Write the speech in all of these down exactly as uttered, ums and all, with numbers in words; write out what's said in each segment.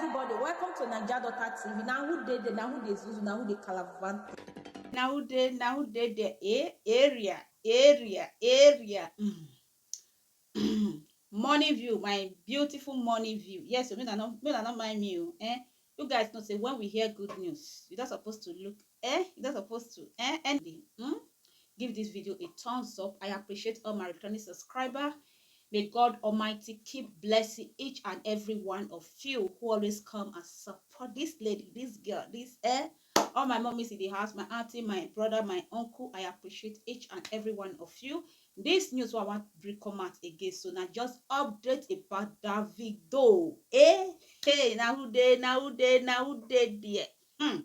Everybody, welcome to Naija Daughter T V. Now who dey there? Now who dey zuzu? Now who dey calavant? Now who dey? Now who dey there? Eh, area, area, area. Mm. Money view, my beautiful money view. Yes, so make una no, make una no mind me o. Eh, you guys know say when we hear good news, you not supposed to look. Eh, you not supposed to. Eh, and hmm? Give this video a thumbs up. I appreciate all my returning subscriber. May God Almighty keep blessing each and every one of you who always come and support this lady, this girl, this eh. All my mommies in the house, my auntie, my brother, my uncle, I appreciate each and every one of you. This news wey I wan bring come out again, so na just update about Davido. Eh, hey, na who dey, na who dey, na who dey there? Hmm.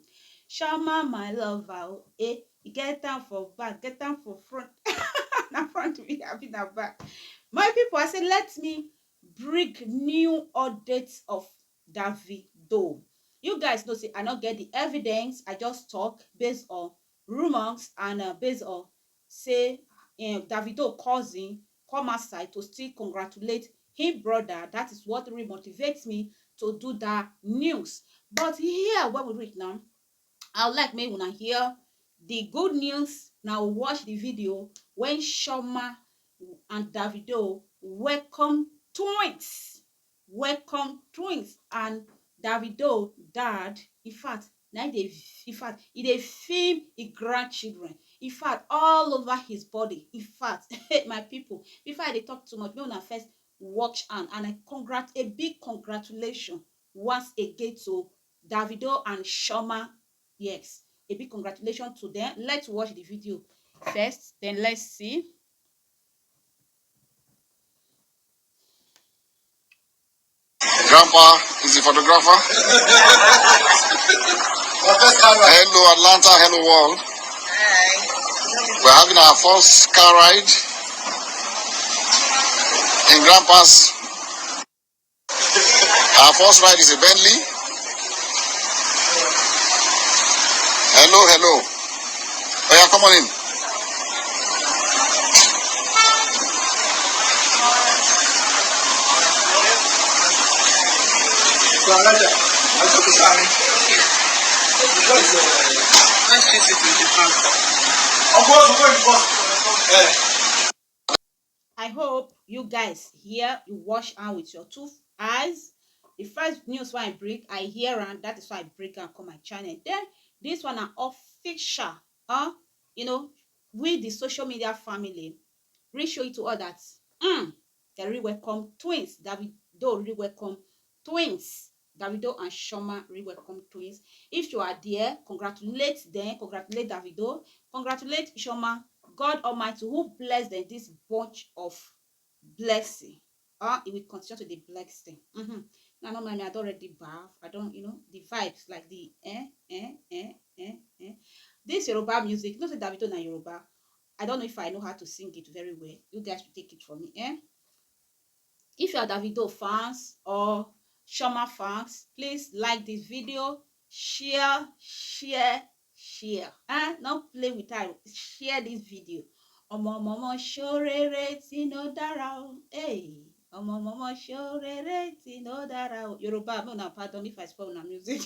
Shama, my lover, oh, eh, you get am for back, get am for front. Na front we have in our back. My people, I say let me bring new updates of Davido. You guys know say I no get the evidence. I just talk based on rumors and uh, based on say um, Davido cousin come outside to still congratulate him brother. That is what really motivates me to do that news. But here where we reach now, I would like make una hear the good news. Now watch the video when Shoma and Davido welcome twins. Welcome twins and Davido dad. In fact, now they in fact he dey film his grandchildren. In fact, all over his body. In fact, my people, before I dey talk too much, make una first watch am and I congrat a big congratulation once again to Davido and Shoma. Yes, a big congratulations to them. Let's watch the video first, then let's see. Grandpa is the photographer. Hello, Atlanta. Hello, world. We're having our first car ride in Grandpa's. Our first ride is a Bentley. Hello, hello. Oh yeah, come on in. I hope you guys hear, you watch am with your two eyes. The first news wey I bring, I hear am, that is why I bring am come my channel. Then this one na official, huh? You know, with the social media family, reach show it to all that. Mm, they really welcome twins. Davido really welcome twins. Davido and Shoma really welcome twins. If you are there, congratulate them, congratulate Davido, congratulate Shoma. God Almighty who bless them this bunch of blessing. Uh, it will continue to the blessing. Mm-hmm. Now, no mind me, I don't already bath. I don't, you know, the vibes like the eh, eh, eh, eh, eh. This Yoruba music, you know, say Davido na Yoruba. I don't know if I know how to sing it very well. You guys will take it for me, eh? If you are Davido fans or Shoma fans, please like this video, share, share, share. Eh? Not play with her. Share this video. Ọmọ ọmọ ọmọ ṣorere tí no dára o. Hey. Ọmọ ọmọ ọmọ ṣorere tí no dára o. Yoruba, no na pardon if I spoil una music.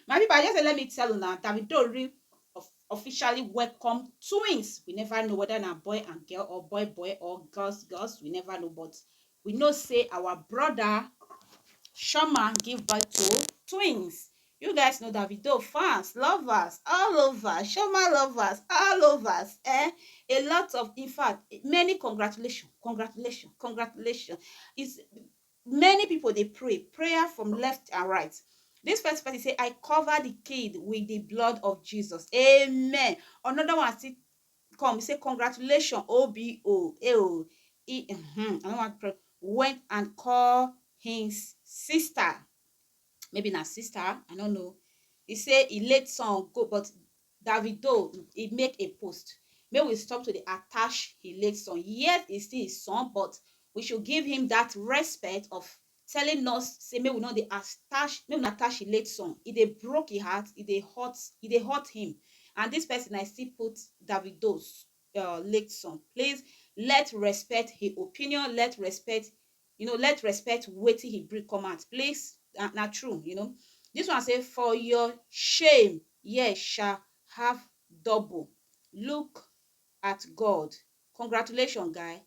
My people, I just say let me tell una, Davido re of, officially welcome twins. We never know whether na boy and girl or boy boy or girls girls. We never know, but we know say our brother Shoma give birth to twins. You guys know Davido fans, lovers all over, Shoma lovers all over. Eh, a lot of, in fact, many congratulations, congratulations, congratulations. Is many people they pray prayer from left and right. This first person say, "I cover the kid with the blood of Jesus." Amen. Another one still come say, "Congratulations, O B O." Eh, oh, he, mhm, I don't want to pray. Went and call his sister. Maybe na sister, I don't know. He say he late son go, but Davido, he make a post. May we stop to the attach his late son. Yes, he's still his son, but we should give him that respect of telling us say make we no dey attach, make we no attach his late son. E dey broke his heart, e dey hurt, e dey hurt him. And this person, I still put Davido's uh, late son. Please, let respect his opinion, let respect you know, let respect wetin he bring come out. Please, na, na true, you know. This one say, "For your shame, yes, shall have double. Look at God." Congratulations, guy.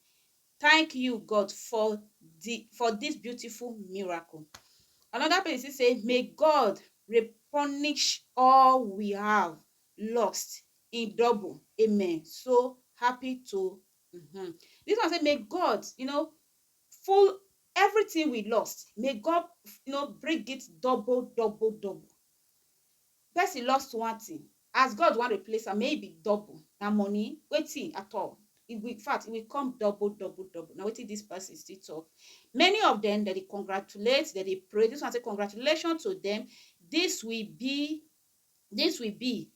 Thank you, God, for the, for this beautiful miracle. Another person say, "May God replenish all we have lost in double." Amen. So happy to, mhm. This one say, "May God, you know, full everything we lost. May God, you know, bring it double, double, double." Person lost one thing. As God wan replace am, may e be double. Na money, wetin at all. It will, in fact, it will come double, double, double. Na wetin this person still talk. Many of them, dem dey congratulate, dem dey pray. This one say, "Congratulations to them. This will be, this will be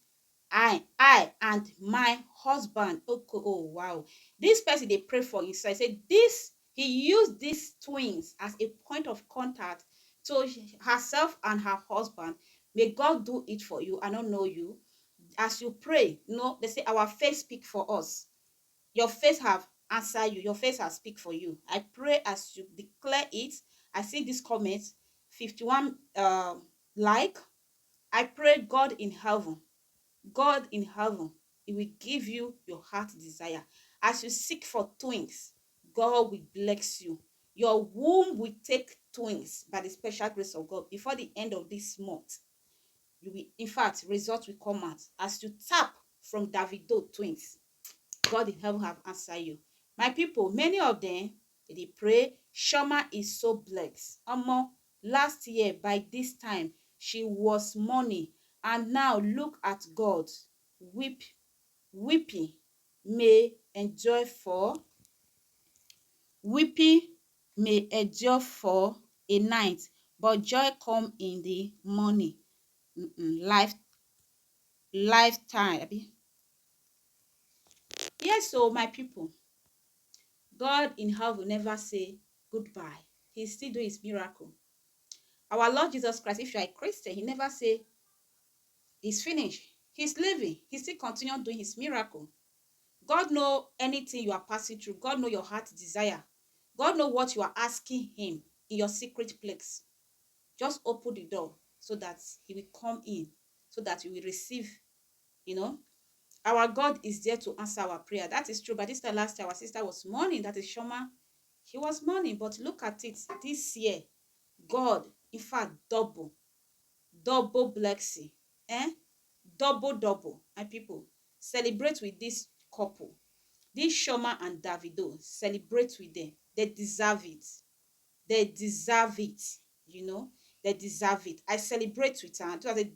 I, I and my husband." Okay, oh, wow. This person dey pray for inside. Say this, he used these twins as a point of contact to herself and her husband. "May God do it for you. I don't know you." As you pray, you know, they say, "Our faith speak for us." Your faith have answered you. Your faith has speak for you. I pray as you declare it. I see this comment, fifty-one, um, like. I pray God in heaven, God in heaven, He will give you your heart desire. As you seek for twins, God will bless you. Your womb will take twins by the special grace of God before the end of this month. You will, in fact, results will come out as you tap from Davido twins. God in heaven have answered you. My people, many of them, they pray, "Shoma is so blessed. Omo, last year by this time, she was money, and now look at God. Weep, weeping may endure for, weeping may endure for a night, but joy come in the morning." Mm-mm. Life, lifetime. Abi? Yes, so my people, God in heaven never say goodbye. He still do his miracle. Our Lord Jesus Christ, if you are a Christian, he never say, "He's finished." He's living. He still continue doing his miracle. God know anything you are passing through. God know your heart desire. God know what you are asking him in your secret place. Just open the door so that he will come in, so that you will receive, you know. Our God is there to answer our prayer. That is true. By this time last year, our sister was mourning. That is Shoma. She was mourning. But look at it this year. God, in fact, double, double blessing. Eh? Double, double. My people, celebrate with this couple. This Shoma and Davido, celebrate with them. They deserve it. They deserve it. You know, they deserve it. I celebrate with her. So I say,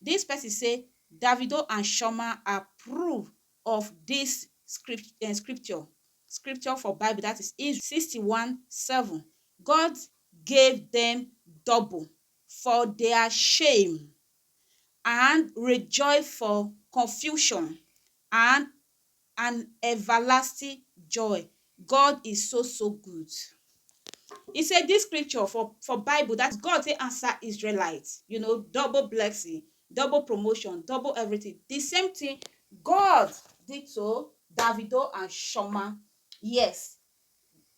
this person say, "Davido and Shoma are proof of this script, eh, scripture." Scripture for Bible, that is in sixty-one seven. "God gave them double for their shame, and rejoice for confusion, and an everlasting joy." God is so, so good. He said this scripture for, for Bible, that God say answer Israelites, you know, double blessing, double promotion, double everything. The same thing God did to Davido and Shoma. Yes,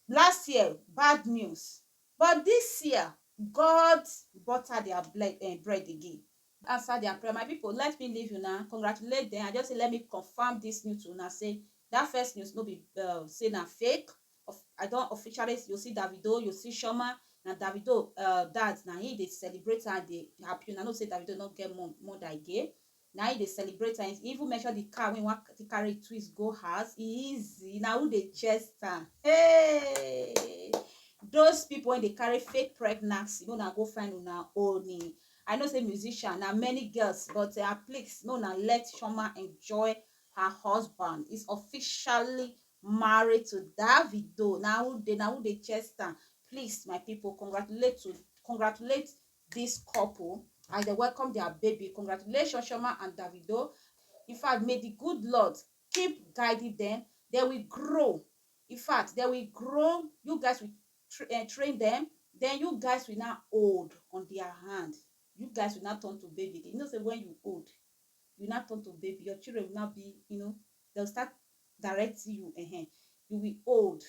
last year, bad news. But this year, God butter their ble-, eh, bread again. Answer their prayer. My people, let me leave you now. Congratulate them. I just say, let me confirm this news to una. Say that first news no be, uh, say na fake. Of, I don't officially, you see Davido, you see Shoma. Now Davido, uh, dad, now he dey celebrate and dey happy. I know say Davido no get more, more than gay. Now he dey celebrate and he even mention the car when one to carry twist go house. Easy. Now who dey chest am? Hey, those people when they carry fake pregnancy, you know, go find una own. I know say musician, now many girls, but, uh, please, no, now let Shoma enjoy her husband. Is officially married to Davido. Now who dey, now who dey chest am? Please, my people, congratulate to, congratulate this couple as they welcome their baby. Congratulations, Shoma and Davido. In fact, may the good Lord keep guiding them. They will grow. In fact, they will grow. You guys will tra-, eh, train them. Then you guys will now old on their hand. You guys will not turn to baby again. You know, say when you old, you not turn to baby. Your children will not be, you know, they'll start directing you. Uh-huh. You will old.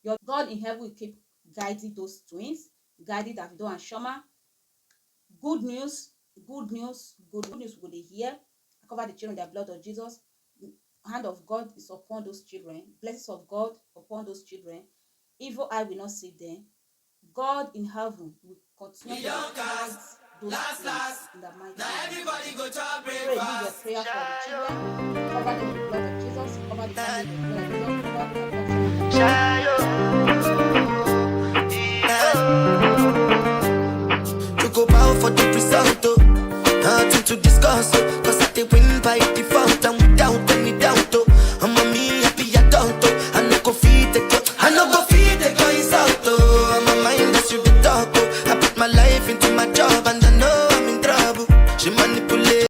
Your God in heaven will keep guiding those twins, guiding Davido and Shoma. Good news, good news, good news we dey hear. I cover the children with the blood of Jesus. Hand of God is upon those children. Blessings of God upon those children. Evil eye will not see them. God in heaven will continue to protect those kids in the mighty name of Jesus. Pray, lead your prayer for the children. Cover them with the blood of Jesus. Cover the family with the blood of Jesus. Cover the You go bow for the result, oh. Nothing to discuss, oh.